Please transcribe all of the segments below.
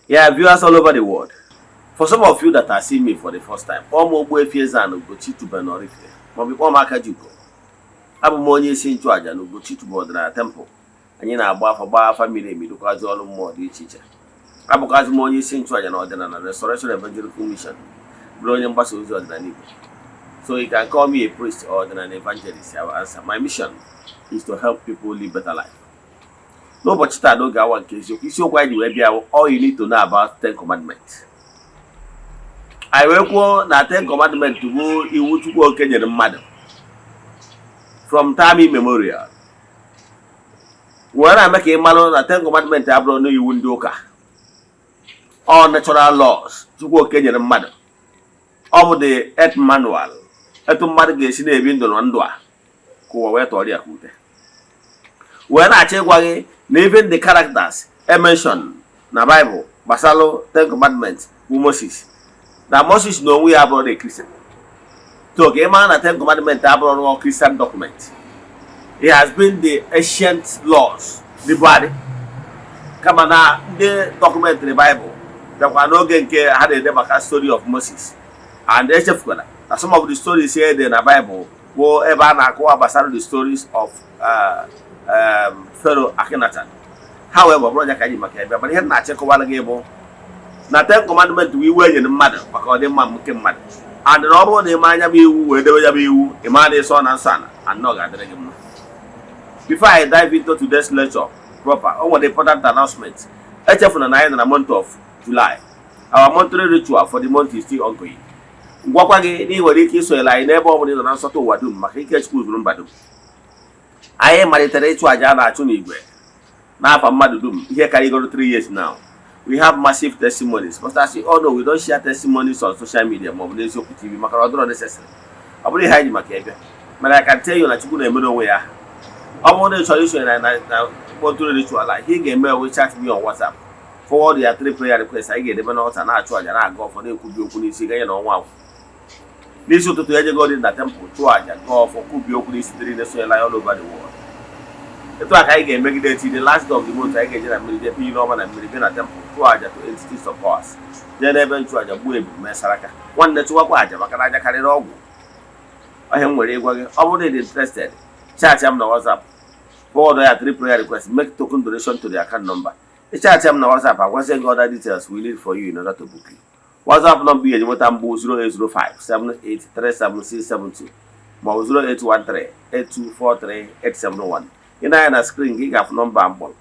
Yeah, viewers all over the world. For some of you that are seeing me for the first time, kpọọ m Ogbuefi Eze-Ana Ugochi tubelu n'Oraifite, maọbụ kpọọ m Akajiugo. Abụ m onye isi nchụaja na Ugochi tubelu ọdịnala temple. Anyị na-agba afa, gbaa afa miri emi, dụkwazi ọrụ mmụọ dị iche iche. Abụkwazi m onye isi nchụaja na ọdịnala Restoration Evangelical Mission, bụrụ onye mgbasa ozi ọdịnala Igbo. So you can call me a priest or an evangelist. I will answer. My mission is to help people live better life. N'ụbọchị taa, n'oge awa nke eziokwu, isiokwu anyị ji wee bịa bụ "All you need to know about Ten Commandments". Anyị wee kwuo na Ten Commandments bụ iwu Chukwu Oke nyere mmadụ from time immemorial, wee na-eme ka ị marụ na Ten Commandments abụrụ n'iwu ndị ụka. All natural laws Chukwu Oke nyere mmadụ, ọ bụ the earth manual, etu mmadụ ga-esi na-ebi ndụ na ndụ a ka ụwa wee tọrọ ya ka ute. Wee na-achọ ịgwa gị na even the characters e mention na Bible gbasalụ Ten Commandments bụ Moses, na Moses na onwe ya abụrụ a Christian. So ka ị mara na Ten Commandments abụrụ no Christian document. It has been the ancient laws dịbụ adị, kama na ndị documentary Bible bịakwa n'oge nke ha na-ede maka story of Moses. And echefukwala na some of the stories here dị na Bible bụ ebe a na-akọwa gbasara the stories of Pharaoh Akhenaten. However, ọ bụrụ ya ka anyị maka ebe, mana ihe m na-achịkọwara gị bụ na Ten Commandment bụ iwu e nyere mmadụ maka ọdịmma nke mmadụ, and na ọ bụrụ na ịma anya bụ iwu wee debe ya bụ iwu, ịma na ịsọ na nsọ ala, and na ọ ga-adịrị gị mma. Before I dive into today's lecture proper, o nwere important announcement. Echefuna na anyị nọ na month of July. Our monthly ritual for the month is still ongoing. Gwakwa gị na ị nwere ike isonyere anyị n'ebe ọ bụla ị nọ na nsọtụ ụwa dum, maka ike Chukwu zuru mba dum. Anyị malitere ịchụ àjà a na-achụ n'igwe n'afa mmadụ dum ihe karịgoro 3 years now. We have massive testimonies, but as you all know, we don't share testimonies on social media maọbụ n'Eziokwu TV, maka na ọ dịrọ necessary. Ọ bụrụ ihe anyị ji maka ebe, mana I can tell you na Chukwu na-emere onwe ya. Ọ bụrụ na ị chọrọ isonye na monthly ritual a, ihe ị ga-eme we chat me on WhatsApp, forward ya three prayer requests. Anyị ga-edebe n'ọta, na-achụ àjà, na-aga ọfọ, na-ekwubi okwu n'isi ganye na ọnwa agwụ. N'isi ụtụtụ, ejego dị na temple, chụọ àjà, gaa ọfọ, kwubie okwu n'isi ndị na-esonyela ya all over the world. Etu a ka anyị ga-emegide till the last day of the month. Anyị ga-eje na mmiri, jee kpee ọma na mmiri, bịa na temple, chụọ àjà to entities of powers, jee n'ebe nchụàjà, gbuo ebu, mee saraka. Nwanne, chụwakwa àjà, maka na aja karịrị ọgwụ. Ọhịa m nwere ịgwa gị, ọ bụrụ na ị dị interested, chat m na WhatsApp, forward ya three prayer requests, make token donation to the account number. Ịchat m na WhatsApp, agwazie gị other details we need for you in order to book you. WhatsApp number ị ga-eji nweta mgbu 0805 7837672 maọbụ 0813 8243 871. Ị na-anya na screen gị, ị ga-afụ nọmba mkpọrọ.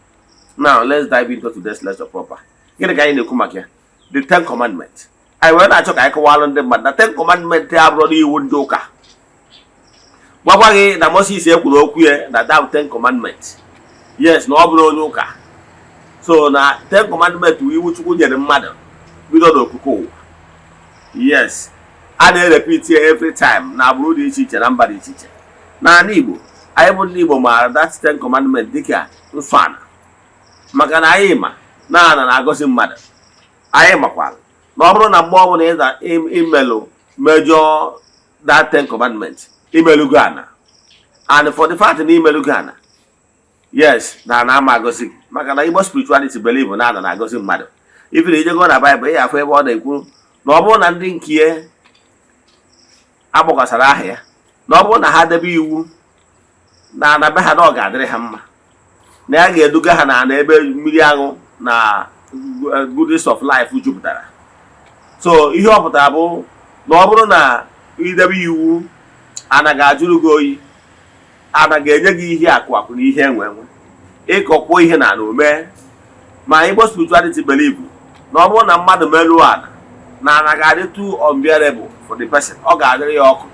Now let's dive into today's lecture proper. Gịnị ka anyị na-ekwu maka ya? The Ten Commandments. Anyị wee na-achọ ka anyị kọwalụ ndị mmadụ na Ten Commandment abụrụ n'iwu ndị ụka. Gwakwa gị na Moses ekwuru okwu ya na that Ten Commandment, yes, na ọ bụrụ onye ụka. So na Ten Commandment bụ iwu Chukwu nyere mmadụ bido n'okpukpe ụwa. Yes, a na-erepeat ya every time na agbụrụ dị iche iche na mba dị iche iche. N'ala Igbo, anyị bụ ndị Igbo maara that Ten Commandment dịka nsọ ala, maka na anyị ma na ana na-agọzi mmadụ. Anyị makwara na ọ bụrụ na mgbe ọbụla imelụ mejọọ that Ten Commandment, imelugo ana. And for the fact na imelugo ana, yes, na ana ama agọzi gị, maka na Igbo spirituality believe na ana na-agọzi mmadụ. Ifere ijego na Baịbụl, ị afụ ebe ọ na-ekwu na ọ bụrụ na ndị nke akpọkwasara aha ya, na ọ bụrụ na ha debe iwu na ana be ha, na ọ ga-adịrị ha mma, na ya ga-eduga ha na ana ebe mmiri aṅụ na goodness of life jupụtara. So ihe ọ pụtara bụ na ọ bụrụ na idebe iwu, ana ga-ajụrụ gị oyi, ana ga-enye gị ihe akụ akụ na ihe enwe enwe, ịkọkwuo ihe na ana omee. Ma Igbo spirituality believe na ọ bụrụ na mmadụ merụọ ana, na ana ga-adị too unbearable for the person, ọ ga-adịrị ya ọkụ,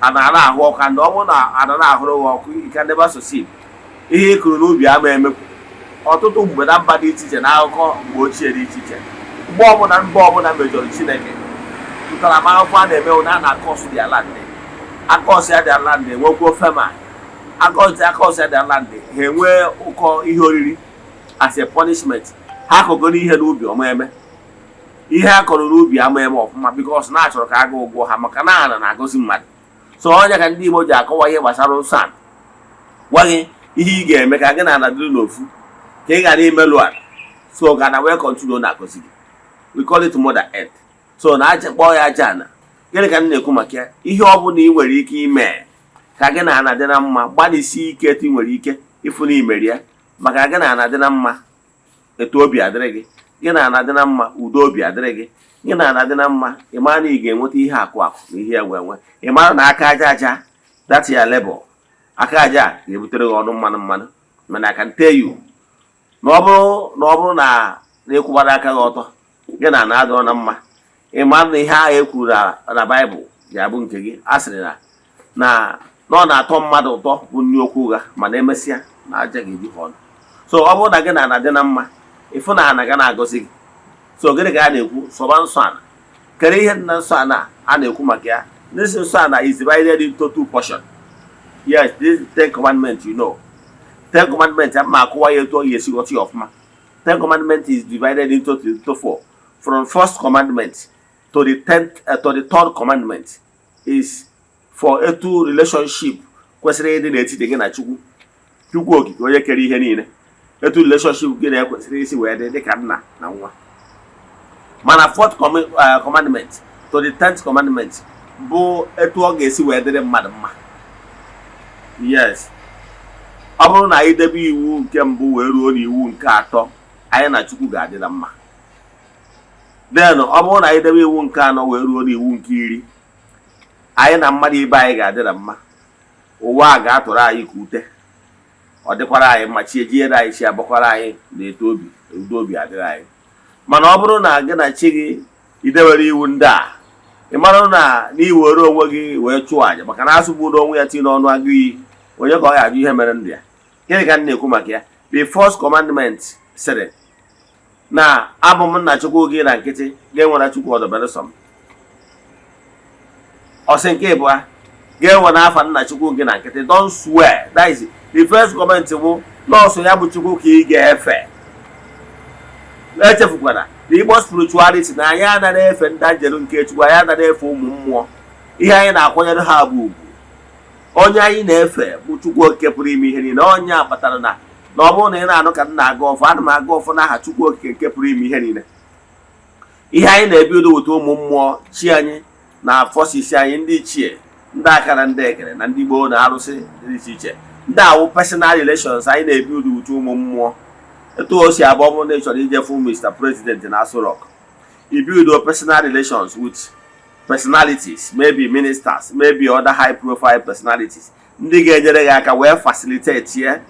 ana na-ahụ ọkụ. And ọ bụrụ na ana na-ahụrụ gị ọkụ, you can never succeed. Ihe ị kụrụ n'ubi ama emekwu. Ọtụtụ mgbe na mba dị iche iche, na akụkọ mgbe ochie dị iche iche, mgbe ọbụla mba ọbụla mejọrọ Chineke, ntaramahụhụ a na-eme na a na-acurse their land, acurse ya their land, enwekwuo famine, acurse ya their land, ha enwee ụkọ ihe oriri as a punishment. Ha akọgoro ihe n'ubi ọma eme, ihe a kọrọ n'ubi ama eme ọfụma, because na achọrọ ka agụ ụgwọ ha, maka na ana na-agọzi mmadụ. So onye ka ndị Igbo ji akọwa ihe gbasara nsọ ala, gwa gị ihe ị ga-eme ka gị na ana dịrị n'ofu, ka ị ghara imelụ ala. So ga na wee continue na-agọzi gị. We call it Mother Earth. So na aja, kpọọ ya aja ana. Gịnị ka m na-ekwu maka ya? Ihe ọ bụla ị nwere ike ime ka gị na ana dị na mma, gbalịsie ike etu ị nwere ike ịfụ na imeri ya, maka gị na ana dị na mma, etu obi adịrị gị. Gị na ana dị na mma, udo obi adịrị gị. Gị na ana dị na mma, ị mara na ị ga-enweta ihe akụ akụ na ihe enwe enwe. Ị mara na aka aja aja, that's your labor, aka aja ga-ebutere gị ọnụ mmanụ mmanụ. Mana I can tell you na ọ bụrụ na ịkwụbara aka gị ọtọ, gị na ana adịrọ na mma, ị mara na ihe ahụ e kwuru na Baịbụl ga-abụ nke gị. A sịrị na ọ na-atọ mmadụ ụtọ bụ nri okwu ụgha, mana emesịa na aja ga-eji ha ọnụ. So ọ bụrụ na gị na ana dị na mma, ịfụ na ana ga na-agọzi gị. So gịnị ka a na-ekwu? Sọba nsọ ana. Kedu ihe dị na nsọ ana a na-ekwu maka ya? This nsọ ana is divided into two portions. Yes, this is Ten Commandment. Ten Commandment, ama akụwa ya etu ọ ga-esi ghọta ya ọfụma. Ten Commandment is divided into four. From first commandment to the tenth, to the third commandment is for etu relationship kwesịrị ịdị n'etiti gị na Chukwu, Chukwu Okike, onye kere ihe niile, etu relationship gị na ekwesịrị isi wee dị dịka nna na nwa. Mana fourth commandment to the 10th commandment bụ etu ọ ga-esi wee dịrị mmadụ mma. Yes, ọ bụrụ na anyị debe iwu nke mbụ wee ruo n'iwu nke atọ, anyị na Chukwu ga-adị na mma. Then ọ bụrụ na anyị debe iwu nke anọ wee ruo n'iwu nke 10, anyị na mmadụ ibe anyị ga-adị na mma. Ụwa a ga-atụrụ anyị ka ute, ọ dịkwara anyị mma, chi ejiere anyị, chi abọkwara anyị, na-eto obi, udo obi adịrị anyị. Mana ọ bụrụ na gị na chi gị idewere iwu ndị a, ị mara na n'iwere onwe gị wee chụọ àjà, maka na asụgburu onwe ya tinye n'ọnụ agụ iyi, onye ka ọ ga-ajụ ihe mere ndụ ya? Gịnị ka m na-ekwu maka ya? The first commandment sịrị na abụ m nna Chukwu gị na nkịtị ga-enwere Chukwu ọdọbere sọ m. Ọsị nke ịbụa, ga-enwe n'afa nna Chukwu gị na nkịtị. Don't swear. That is the first commandment, bụ nọọsụ ya bụ Chukwu ka ị ga-efe. Echefukwana na Igbo spirituality, na anyị anaghị efe ndị anjelu nke Chukwu, anyị anaghị efe ụmụ mmụọ. Ihe anyị na-akwanyere ha bụ ugwu. Onye anyị na-efe bụ Chukwu Okike pụrụ ime ihe niile. Onye a kpatara na ọ bụrụ na ị na-anụ ka m na-aga ọfọ, ana m aga ọfọ n'aha Chukwu Okike nke pụrụ ime ihe niile. Ihe anyị na-ebido weta ụmụ mmụọ chi anyị na forces anyị, ndị ichie, ndị akara, ndị ekere na ndị gboo na arụsị dị iche iche, ndị awụ personal relations anyị na-ebi ụdị wute ụmụ mmụọ. Etu o si abụ, ọ bụrụ na ị chọrọ ije fụ Mr. President na Aso Rock, i build personal relations with personalities, maybe ministers, maybe other high profile personalities, ndị ga-enyere gị aka wee facilitate ye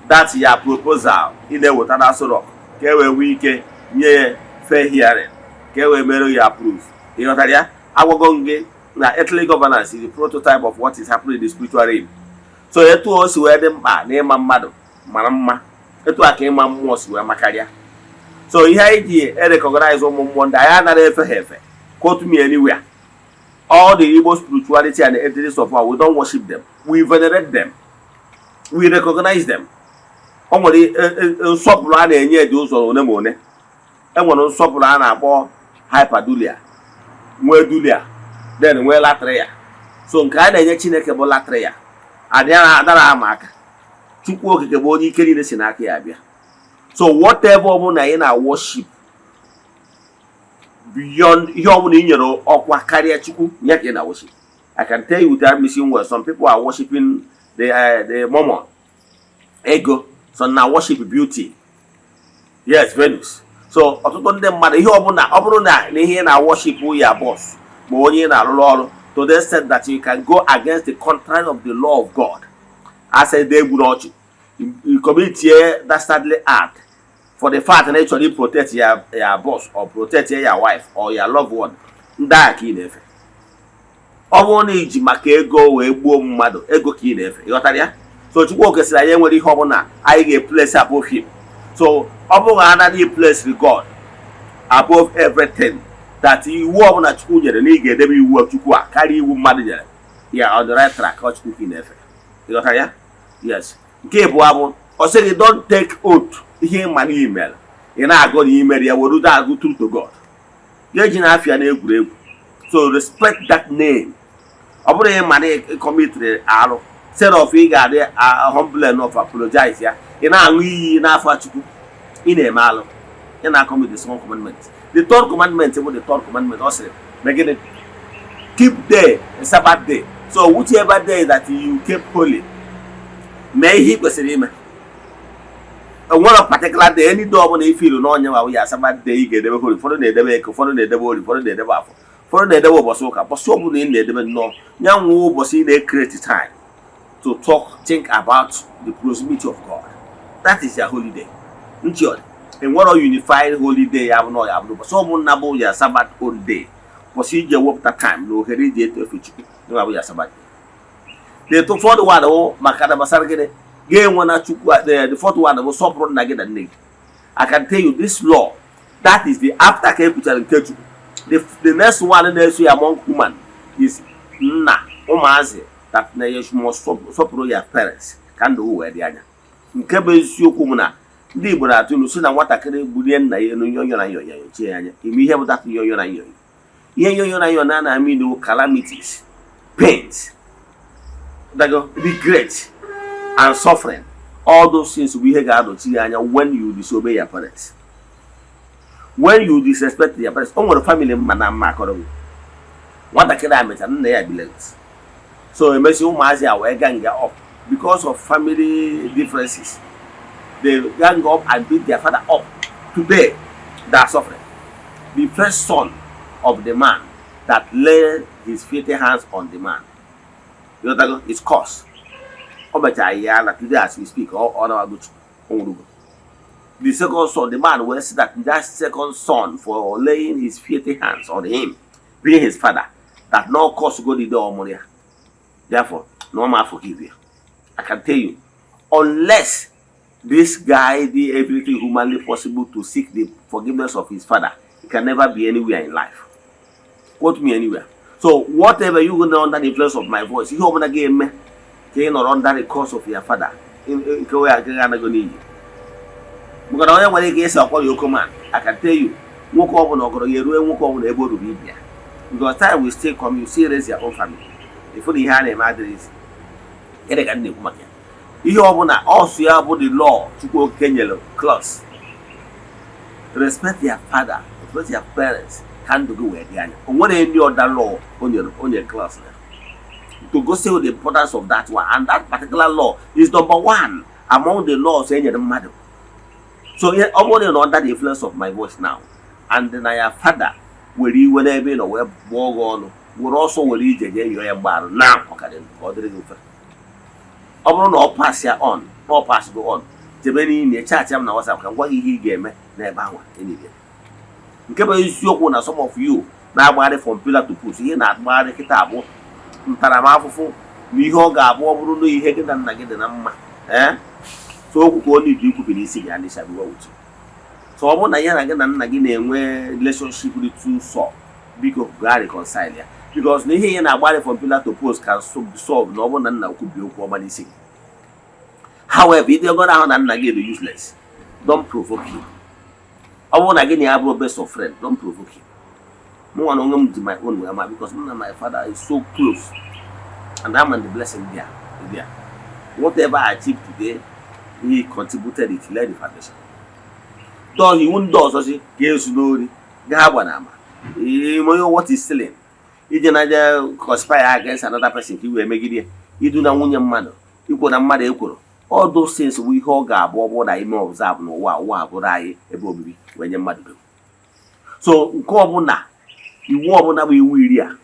that ya proposal ị na-eweta na Aso Rock, ka e wee nwee ike nye ya fair hearing, ka e wee mere ya approve. Ịghọtara ya? Agwago m gị na earthly governance is the prototype of what is happening in the spiritual realm. So etu o si wee dị mkpa na ịma mmadụ mara mma, etu a ka ịma mmụọ si wee makarịa. So ihe anyị ji erecognize ụmụ mmụọ ndị anyị anaghị efe ha efe. Quote me anywhere. All the Igbo spirituality and the entities of power, we don't worship them, we venerate them, we recognize them. O nwere nsọpụrụ a na-enye dị ụzọ one ma one. E nwere nsọpụrụ a na-akpọ hyperdulia, nwee dulia, then nwee latria. So nke a na-enye Chineke bụ latria, adịara adara ama aka. Chukwu Okike bụ onye ike niile si n'aka ya bịa. So whatever ọbụla ị na worship beyond ihe ọbụla ị nyere ọkwa karịa Chukwu ya ka ị na worship. I can tell you without missing words, some people are worshiping the mammon, ego. Some na worship beauty, yes, Venus. So ọtụtụ ndị mmadụ, ihe ọbụla ọ bụrụ na ihe ị na worship ya boss ma onye ị na-arụrụ ọrụ, to the extent that you can go against the contrary of the law of God, as a egburu ọchụ, you commit dastardly act for the fact na ị chọrọ i protect ya boss or protect ya wife or ya loved one, ndị a ka ị na-efe. Ọ bụrụ na iji maka ego wee gbuo mmadụ, ego ka ị na-efe. Ịghọtara ya? So Chukwu okesịrị anyị enwere ihe ọbụla anyị ga-eplace above him. So ọ bụrụ na anaghị place God above everything, that iwu ọbụla Chukwu nyere na ị ga-edebe iwu Chukwu a karịa iwu mmadụ nyere ya, on the right track. Ọ Chukwu ka ị na-efe. Ịghọtara ya? Yes. Nke ịbụọ bụ, ọ sị gị, don't take oath. Ihe ịma na imere, ị na-agụ na imere ya, were agụ true to God, ga-eji na afịa na egwuregwu. So respect that name. Ọ bụrụ ịma na ị commitiri arụ, instead of ị ga-adị humble enough apologize ya, ị na-aṅụ iyi n'afọ Chukwu, ị na-eme alụ. Ị na-commit the second commandment. The third commandment bụ the third commandment, ọ sịrị mee gịnị? Keep day, a Sabbath day. So whichever day that you keep holy, mee ihe ị kwesịrị ime. Enwere particular day, any day ọbụla i feel n'ọnya ma ya Sabbath day, ị ga-edebe holy. Ụfọdụ na-edebe Eke, ụfọdụ na-edebe Orie, ụfọdụ na-edebe Afọ, ụfọdụ na-edebe ụbọchị ụka. Ụbọchị ọbụla ị na-edebe nnọọ ya nwee ụbọchị ị na-ecreate time to talk, think about the proximity of God, that is your holiday. Ntị ọ dị, enwero unified holiday. Ya bụ na ọ ya bụrụ ụbọchị ọbụla bụ ya Sabbath own day, ụbọchị iji ewepụta time na ohere iji eto efe Chukwu, ya bụ ya Sabbath day. The fourth one bụ maka na gbasara gịnị ga-enwe na Chukwu. The fourth one bụ sọpụrụ nna gị na nne gị. I can tell you this law, that is the after ka ekwuchara nke Chukwu, the next one na-eso ya among human is nna ụmụazị, that na you must sọpụrụ ya parents ka ndụ wee dị anya. Nke bụ eziokwu bụ na ndị Igbo na-atụ ilu si na nwatakịrị bulie nna ya elu, nyonyo na nyonyo chie ya anya. Ime ihe bụ that nyonyo na nyonyo, ihe nyonyo na nyonyo na na-mean calamities, pains, regret and suffering. All those things bụ ihe ga-anọchi ya anya when you disobey your parents, when you disrespect your parents. O nwere family mma na mma akọrọ gị, nwatakịrị a mechara nna ya bi Lagos, so emesi ụmụazị a wee gang up because of family differences. They gang up and beat their father up. Today they are suffering. The first son of the man that laid his filthy hands on the man, you know, is curse. O mechara ya na today as we speak, ọ na-agụ onwurugo. The second son, the man will see that that second son, for laying his filthy hands on him, being his father, that no curse go the door ọmụrụ ya. Therefore no man forgive you. I can tell you, unless this guy did everything humanly possible to seek the forgiveness of his father, he can never be anywhere in life. Quote me anywhere. So whatever you go under the influence of my voice, ihe ọbụla ga-eme ka ị nọrọ under the curse of your father, nke wee agaghị anago n'iyi, maka na onye nwere ike ịsị ọkwa ya okoman. I can tell you, nwoke ọbụla ọgọrọ ya erue, nwoke ọbụla ebe o ruru ibi ya, because time will still come, you still raise your own family. Ịfụ na ihe a na-eme adịrịzi. Gịnị ka m na-ekwu maka ya? Ihe ọbụla ọsụ ya bụ the law Chukwu Okike nyere clause: respect your father, respect your parents, ka ndụ gị wee dị anya. O nwere any other law o nyere, o nyere clause ya to go say the importance of that one, and that particular law is number one among the laws e nyere mmadụ. So ọ bụrụ na ị nọ under the influence of my voice now and na ya father were iwe n'ebe ị nọ wee bụọ gị ọnụ, were ọsọ were ije jee yọọ ya mgbaghara now. Ọ ka dị ndụ, ka ọ dịrị gị mfe. Ọ bụrụ na ọ pass ya on, na ọ pass go on, jebe n'ime chat m na WhatsApp ka m gwa gị ihe ị ga-eme n'ebe ahụ enyi. Nke bụ eziokwu na some of you na-agbagharị from pillar to post, ihe na-agbagharị kịta bụ ntaramahụhụ na ihe ọ ga-abụ. Ọ bụrụ na ihe gị na nna gị dị na mma, ee, so okwu ka ọ na-eji ikwubi n'isi gị and shall be well with you. So ọ bụrụ na ya na gị na nna gị na-enwe relationship dị too sour, biko gaa reconcile ya, because na ihe ya na-agbarị from pillar to post can be solved na ọ bụrụ na nna kwubi okwu ọma n'isi gị. However, ịdị ọgọ ahụ na nna gị dị useless, don't provoke him. Ọ bụrụ na gị na ya bụrụ best of friend, don't provoke him. Mụ nwa na onwe m ji my own way ama, because mụ na my father is so close and I'm the blessing there. Whatever I achieve today, he contributed it, led the foundation. Dọọ iwu ndị ọzọ si ga-ezu n'ori, gaa gba n'ama ime. What is stealing? Ije na je conspire against another person ka i wee megide ya, idu na nwunye mmadụ, ikwo na mmadụ ekworo, all those things bụ ihe ọ ga-abụ ọ bụrụ na ime observe n'ụwa, ụwa abụrụ anyị ebe obibi wee nye mmadụ dum. So nke ọbụla, iwu ọbụla bụ iwu 10 a,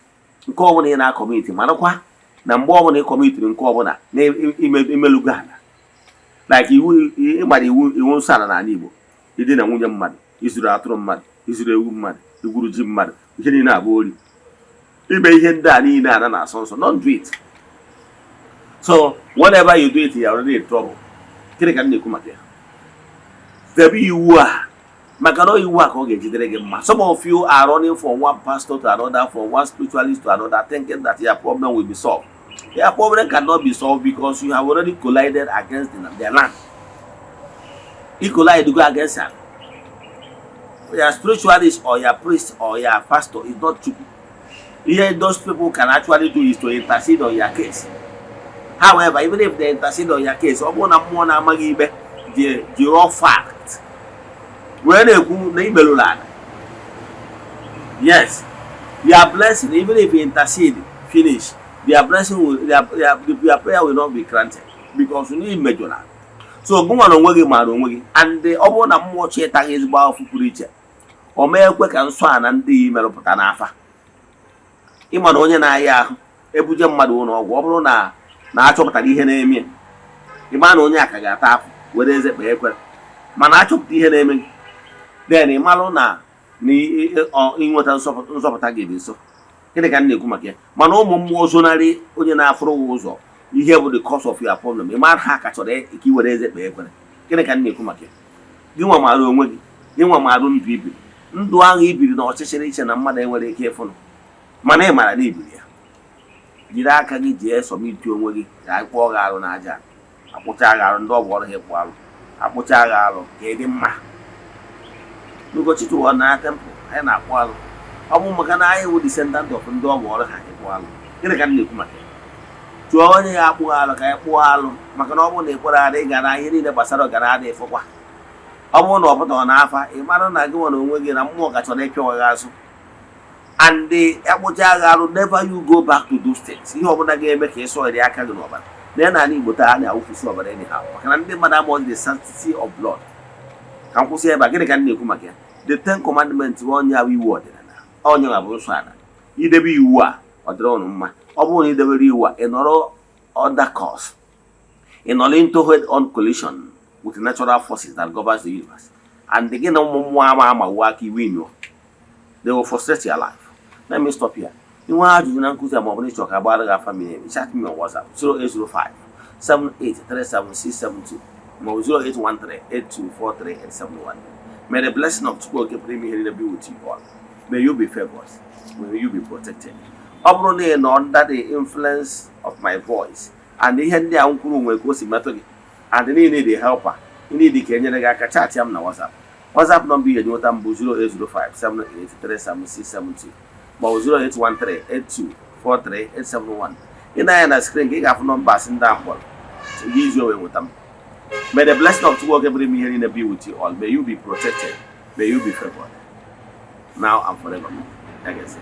nke ọbụla ị na-acommit, marakwa na mgbe ọbụla ị commitiri nke ọbụla na imelugo ala, like iwu ịgbara iwu nsọ ala n'ala Igbo, ịdị na nwunye mmadụ, izuru atụrụ mmadụ, izuru ewu mmadụ, igwuru ji mmadụ, ihe niile abụ ori. Ime ihe ndị a niile ana na-asọ nsọ. Don't do it. So whenever you do it, you are already in trouble. Gịnị ka m na-ekwu maka ya? Debe iwu a, maka na iwu a ka ọ ga-ejidere gị mma. Some of you are running from one pastor to another, from one spiritualist to another, thinking that your problem will be solved. Your problem cannot be solved because you have already collided against their land. You collide, go against them. Your spiritualist or your priest or your pastor is not Chukwu. Ihe those people can actually do is to intercede on your case. However, even if they intercede on your case, ọ bụrụ na mmụọ na-amaghị ikpe ji raw fact Wee na-ekwu na imerụrụ ala. Yes, their blessing, even if you intercede finish, their blessing will their prayer will not be granted because na imejọrọ. So gụnwa na onwe gị maara onwe gị. And ọ bụrụ na mmụọ chi ịtaghị ezigbo ahụfụ pụrụ iche, o mee ekwe ka nsọ a na ndị yi merụpụta n'afa. Ịma na onye na-aya ahụ, ebuje mmadụ ụlọ ọgwụ, ọ bụrụ na na-achọpụtara ihe na-eme ya, ịma na onye a ka ga-ata afụ were eze kpee ekwere. Mana achọpụta ihe na-eme gị, then ị malụ na ịnweta nzọpụta gị dị nso. Gịnị ka m na-ekwu maka ya? Mana ụmụ mmụọ zonarị onye na-afụrụ gị ụzọ ihe bụ the cause of your problem, ị mara ha ka chọrọ ka ị were eze kpee ekwere. Gịnị ka m na-ekwu maka ya? Gị nwa maara onwe gị, gị nwa maara ndụ ibiri, ndụ ahụ ibiri na ọchịchịrị iche na mmadụ enwere ike ịfụnụ, mana ị maara na ibiri ya. Jiri aka gị jee submit onwe gị ka a kpụọ gị arụ n'aja, akpụcha gị arụ. Ndị ọgwụ ọrụ ha ịkpụ arụ, akpụcha gị arụ ka ị dị mma. N'ụbọchị tụwa na temple anyị na-akpụ alụ, ọ bụ maka na anyị wụ descendant of ndị ọgwụ ọrụ ha ịkpụ alụ. Gịnị ka m na-ekwu maka ya? Chụọ onye ya akpụ alụ ka anyị kpụọ alụ, maka na ọ bụrụ na ị kwere adị, ị gara ihe niile gbasara ọgara adị ịfụkwa. Ọ bụrụ na ọ pụtara n'afa, ị mara na gị nwere onwe gị na mmụọ ka chọrọ ịpịawa gị azụ. And akpụcha gị arụ, never you go back to those things. Ihe ọbụla ga-eme ka ị sọịrị aka gị n'ọbara na ya. N'ala Igbo taa, a na-awụfusi ọbara anyhow, maka na ndị mmadụ amụọ the sanctity of blood. Ka m kwụsị ebe a. Gịnị ka m na-ekwu maka ya? The Ten Commandments bụ onye bụ iwu ọdịnala, onye bụ nsọ ala. Idebe iwu a, ọ dịrị ụnụ mma. Ọ bụrụ na idebere iwu a, ị nọrọ under curse, ị nọrọ into head on collision with the natural forces that governs the universe, and gị na ụmụ mmụọ ama amawu aka iwu inyo, they will frustrate your life. Let me stop here. Inwe ajụjụ na nkụzi a, ma ọ bụ na ịchọ ka agbara gị afa miri emi, chat me on WhatsApp 0805 7837672 ma ọ bụ 0813 8243871. May the blessing of Chukwu Oke pụrụ ime ihe niile be with you all. May you be favored, may you be protected. Ọ bụrụ na ị nọ under the influence of my voice and ihe ndị a m kwuru nwere ka o si metụ gị, and niile dị helper, ị need ka enyere gị aka, chat ya m na WhatsApp. WhatsApp nọmba ihe nweta m bụ 0805 7837672 ma ọ bụ 0813 8243871. Ị na-anya na screen ka ị ga-afụ nọmba asị ndị a mkpọrọ gị izu wee nweta m. May the blessing of Chukwu Oke pụrụ ime ihe niile be with you all. May you be protected, may you be favored, now and forevermore. Ya ga-esi.